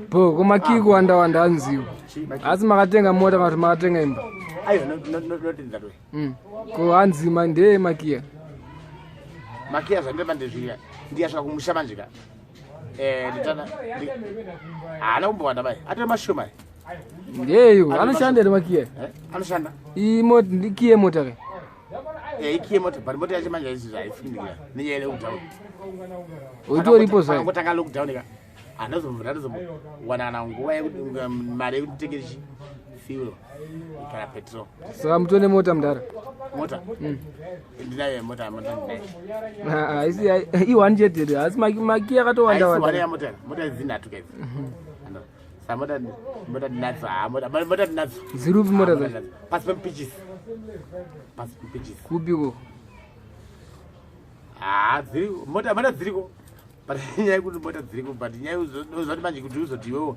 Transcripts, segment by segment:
Bo, kumakii kuwanda wanda hanziwo. Asi makatenga mota kana kuti makatenga imba? Aiwa, not in that way. Ko hanzi ndeye makiya. Makiya zvandema ndezviya. Ndiyasvika kumusha manje ka. Nditana. Haana kumbowanda bai. Atore mashoma. Ndeyo, anoshanda here makiya? Anoshanda. Imota, ndikiye mota ke. Ikiye mota, but mota yacho manje haisi zvaifindikira. Nenyaya yelockdown. Utoripo zvayo. Pakangotanga lockdown ka. Handazombowana nguva yekuti mari yekuti nditenge chi fuel kana petrol. Saka mutone mota mudhara? Mota? Ndinayo mota, mota ndinayo. Haisi i1 chete here? Asi makiya akatowanda wanda. Haisi mota, mota dzinhatu ka idzi. Sa mota, mota ndinadzo, ha mota, mota ndinadzo. Dziri upi mota dzacho? Pasi pemupichisi. Pasi pemupichisi. Kupiko? Ha, dziri mota, mota dziriko. But nyaya yekuti mota dziriko, but nyaya uzoti manje kuti uzoti iwewe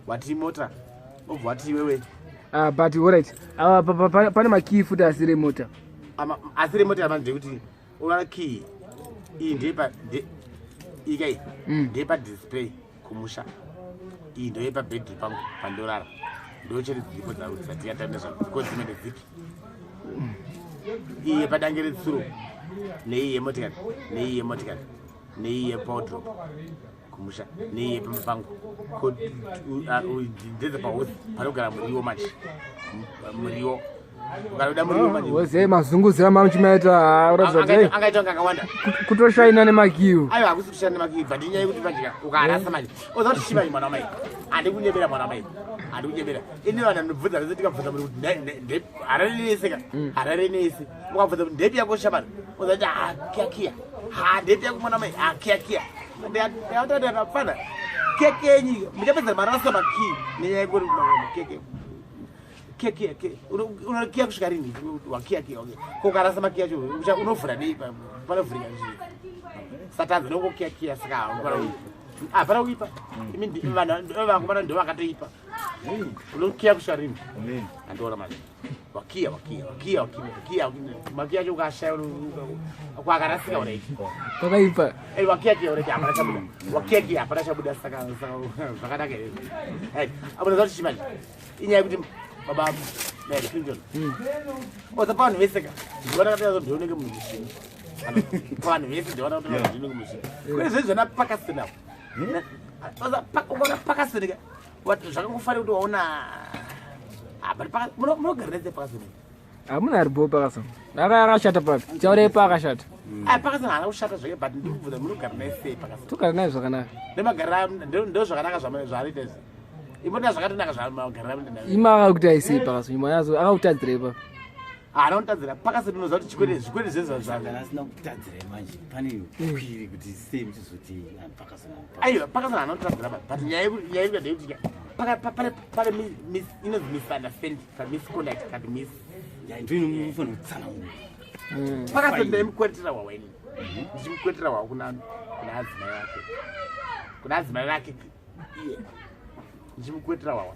wati mota, obva wati iwewe. Ah, but alright. Ah, pane makii futi asiri mota. Asiri mota manje ndekuti unoona key iyi ndepa ika iyi ndepa display kumusha. Iyi ndoyepa bedroom pangu pandorara. Ndochete dziripo dzatiyata nezvako dzimwe ndedzipi. Iyi yepadange retsuro neiyi yemotikari, neiyi yemotikari, neiyi yepawardrobe kumusha, neiyi yepamba pangu. Ndedzepahosi panogara muriwo manje. Muriwo. Ukanoda muriwo manje. Woziye mazunguzira mamuchimaita uratidza kuti hey, angaita kunge akawanda. Kutoshaina nemakiyo. Aiwa, hakusi kushaina nemakiyo, but inyaya yekuti manje ukarasa manje. Oza kuti chiva mwana mai. Handikunyebera mwana mai. Handikunyebera. Ini vanhu vanobvunza vese tikabvunza muri kuti Harare nese ka. Harare nese. Ukabvunza kuti ndepi yako shamari. Oza kuti ha kia kia. Ha ndepi yako mwana mai. Ha kia kia. Ndakatoti akapfana. Keke yenyu muchapedza marasa makii nenyaya yekuti keke. Kia kia. Unokiya kusvika rini? Wakiya kia. Okay. Ko ukarasa makiya acho unovhura nei panovhurika zvii? Satanzi unongokiya kiya saka hapana kuipa. Imi vanhu vangu vana ndo vakatoipa. Unokiya kusvika rini? Andiona manje. Wakiya wakiya wakiya wakiya wakiya makiya acho ukashaya kwakarasika already. Pakaipa. Wakiya kiya already hapana chabuda. Wakiya kiya hapana chabuda saka zvakanaka here. Eh, abona zati chimanje. Inyaya yekuti baba Mary Clinton. Oza pavanhu vese ka. Ndinoona kuti ndioneke munhu musvinu. Pavanhu vese ndinoona kuti ndioneke musvinu. Kune zvinhu zvana pakasina. Oza ukaona pakasina ka. Zvakangofanira kuti waona but munogara nese pakasina. Hamuna aribo pakasina. Akashata papi? Taurei paakashata. Pakasina haana kushata zvake, but ndikubvunza munogara nese pakasina. Togara naye zvakanaka. Nemagariro ndo zvakanaka zvaanoita izvi. Imota zvakatonaka zvamagariro amunoita. Ima akakuti aisei pakasina. Imwe yazo akakutadzirei papi? Haana kutadzira pakasina. Unoziva kuti chikwere zvikwere zvezvo zvakana asina kutadzira manje pane kwiri kuti sei muchizoti pakasina. Aiwa, pakasina haana kutadzira, but nyaya yekuti ndeyekuti pane inonzi misunderstanding ka misconduct ka mis ndoinofanira kutsanangura. Pakasina ndaimukweretera hwawa inini, ndichimukweretera hwawa kuna adzimai vake, kuna adzimai vake iye ndichimukweretera hwawa,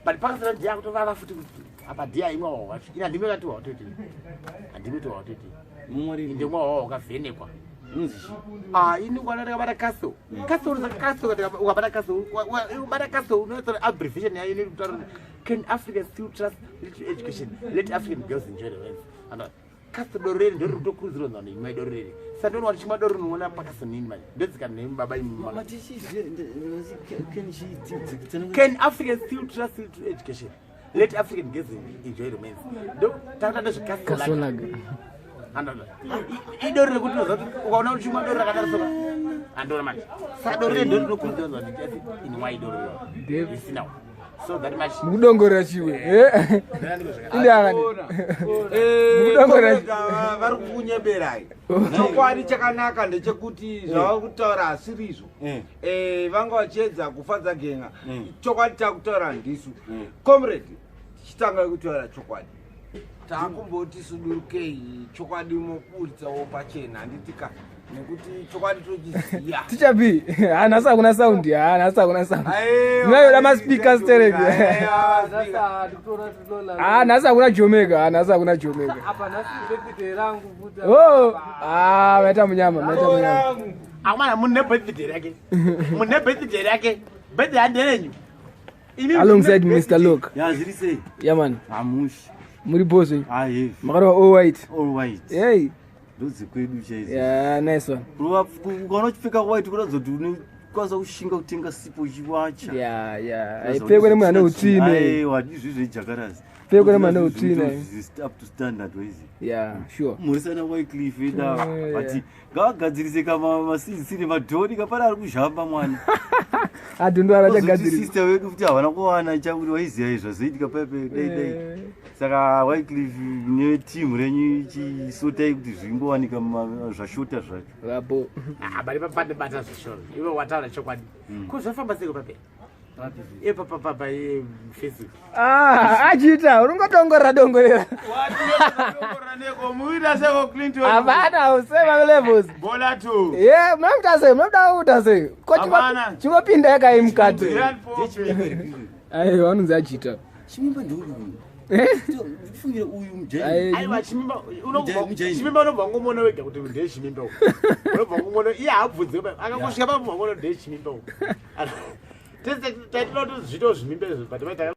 but pakasina ndiye akutovava futi kuti apa ndiye aimwa hwawa wacho. Ina ndimi kati hwawa toiti handimi kuti hwawa toiti ndimwa hwawa hwakavhenekwa. Ah, ini ngwana ndakabata Castle. Castle unoza Castle ukabata Castle, ubata Castle unoita abbreviation yayo inotaura "Can Africa still trust little education? Let African girls enjoy the wealth." And Castle doro reri ndori kutokurudzirwa vanhu imwe doro reri. Saka ndinoona kuti chimwa doro unoona pakasonini manje. Ndodzika nemi baba imi. "Can Africa still trust little education? Let African girls enjoy romance." Ndo takuta ndezveCastle Lager. Idoro rekuti unoziva kuti ukaona kuti chimwa doro rakadaro soka andora manje. Saka doro reri ndo rinokurudzirwa vanhu kuti ati inwai doro rero. Isinawo. So that much. Mukudongorera chiwe. Indakani. Mukudongorera. Vari kukunyeberai. Chokwadi chakanaka ndechekuti zvava kutaura hasiri izvo. Vanga vachiedza kufadza genga. Chokwadi takutaura ndisu comrade, tichitanga kutaura chokwadi, takumboti sudurukei chokwadi moburitsawo pachena, handitika? Nekuti chokwadi tochiziya. Ticha B, nhasi hakuna sound, ha, nhasi hakuna sound. Ndinoda maspeakers tereki. Ah, nhasi hakuna Jomega, ah, nhasi hakuna Jomega. Apa nhasi birthday rangu futi. Oh, ah, maita munyama, maita munyama. Akomana, mune birthday rake. Mune birthday rake. Birthday handerenyu. Imi Alongside Mr. Lock. Ya, zviri sei? Yeah man. Hamushi. Muri boss. Ahevi. Makarova all white. All white. Hey. Ndodzekwedu chaidzo. Yeah, nice one. Ukaona uchipfeka white kuratidza kuti unokwanisa kushinga kutenga sipo uchiwacha. Yeah. Haipfekwe nemunhu ane utsvine. Aiwa, izvi zvejakarasi. Pfekwe nemunhu ane utsvine. Up to standard waizi. Yeah, sure. Murisana Wycliffe eda but ngavagadzirise kama masisi nemadhoni kapana ari kuzhamba mwana. Adhundwara Kozoti achagadzirisa. sister wedu kuti havana kuwana chakuti waiziva izvi zvazoitika pepe dai dai. Saka Wycliffe netimu renyu chisotai kuti zvingowanika zvashota zvacho. Rabo. Ah, bari papande bata zvishoro. Iwe wataura chokwadi. Ko zvafamba seiko pape? Iye papa papa iye Facebook. Ah, achiita, unongodongorera dongorera. Muita seko Clinton. Havana usema levels. Bola tu. Yeah, munomuita sei? Munoda kuita sei? Ko Havana. chingopinda yakai mukati. Grand four. Aiwa, anonzi achiita. Chimimba ndouyu. Ndifungira uyu mujaini. Ai, Aiwa chimimba unobva Mujaini. chimimba unobva ngomuona wega kuti ndeye chimimba uyu. Unobva ngomuona iye haabvunze akangosvika pabva ngomuona ndeye chimimba uyu. Tese taitira kuti zviito zvimimba izvo but maita